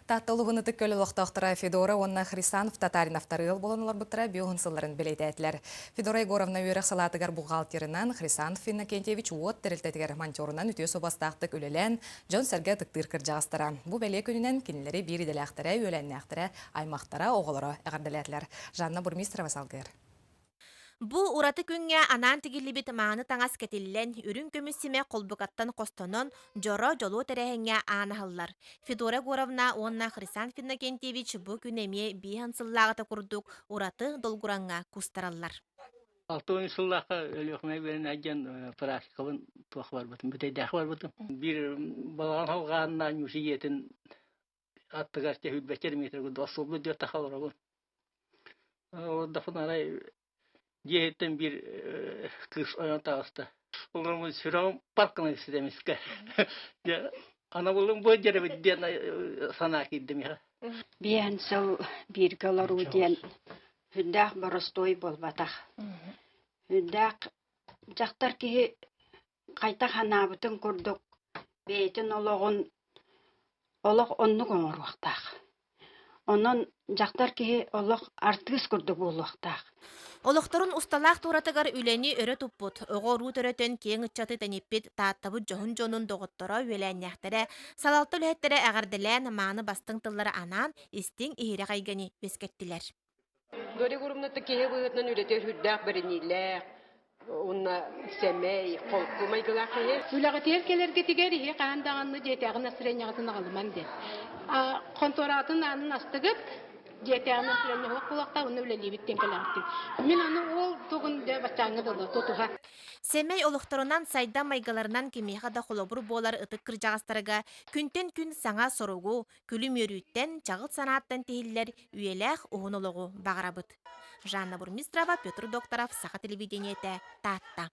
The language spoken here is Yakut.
Таатта улууһун ытык көл олохтоохторо Федора уонна Хрисанов Татариновтар ыал буолан олорбуттара биоһун сылларын бэлиэтээтилэр. Федора Егоровна үөрэх салаатыгар бухгалтерынан, Хрисанов Иннокентьевич уот тэрилтэтигэр монтерунан үтүө суобастаахтык үлэлээн, дьон-сэргэ ытыктыыр кырдьаҕастара. Бу бэлиэ күнүнэн кинилэри биир идэлээхтэрэ, үөлээннээхтэрэ, аймахтара, оҕолоро эҕэрдэлээтилэр. Жанна Бурмистрова салгыыр. Бу ураты күҥҥэ анаан тигиллибит мааны таҥас кэтиллэн, үрүҥ көмүс симэх холбукаттан хостонон, дьоро дьолуо тэрээһиҥҥэ аан аһыллар. Федора Егоровна уонна Хрисанф Иннокентьевич бу күн эмиэ биэһэн сыллааҕыта курдук ураты долгураҥҥа кустараллар. 60 сыллаахха Өлүөхүмэ үөрэнэ диэн практикабын туох барбытым, бүтэйдээх барбытым. Биир балаҕан халҕаанна Ньуси ийэтин аттыгар тэһүүрбэччэ метр курдук остуолбут диэт тахаларабын. Олордохпун арай дьиэһиттэн биир кыыс ойон таҕыста. Олорбун сүрэҕим паркынан истэ эмискэ. Дьэ, анабылым бу дьэрэбит диэн санаа киирдэ миэхэ. Биэһэн сыл бииргэ олоруу диэн сүрдээх боростуой буолбатах. Сүрдээх дьахтар киһи хайдах санаабытын курдук бэйэтин олоҕун олох оннук оҥоруохтаах. Онон дьахтар киһи олох артыыс курдук буолуохтаах. Олохторун усталаах туоратыгар үлэни өрө туппут, оҕо-уруу төрөтөн киэҥ ыччаты тэниппит Тааттабыт дьоһун дьонун доҕотторо, үөлээннээхтэрэ, салалта үлэһиттэрэ эҕэрдэлээн мааны бастыҥ тыллары анаан, истиҥ иһирэх эйгэни үөскэттилэр. Дори Гурумната киһи быһыытынан үлэтэ сүрдээх бэриниилээх, уонна сэмэй, холку майгылаах киһи. Үлэҕитигэр кэлэргитигэр иһи хаһан даҕаны дьиэтээҕи настырыанньаҕытын аҕалыман диэн. Хонтуораҕытын аанын астыгыт, дьиэтээҕи настырыанньа суох буолуохтаах, уонна үлэлиибит диэн кэлэҕиттин. Мин аны ол тугун дэ баччааҥҥа дылы тутуһа. Сэмэй олохторунан сайдам майгыларынан кимиэхэ да холобур буолар ытык кырдьаҕастарга күнтэн күн саҥа соругу, күлүм үөрүүттэн, чаҕыл санааттан тиһиллэр үйэлээх уһун олоҕу баҕарабыт. Жанна Бурмистрова, Петр Докторов, Саха телевидениетэ, Таатта.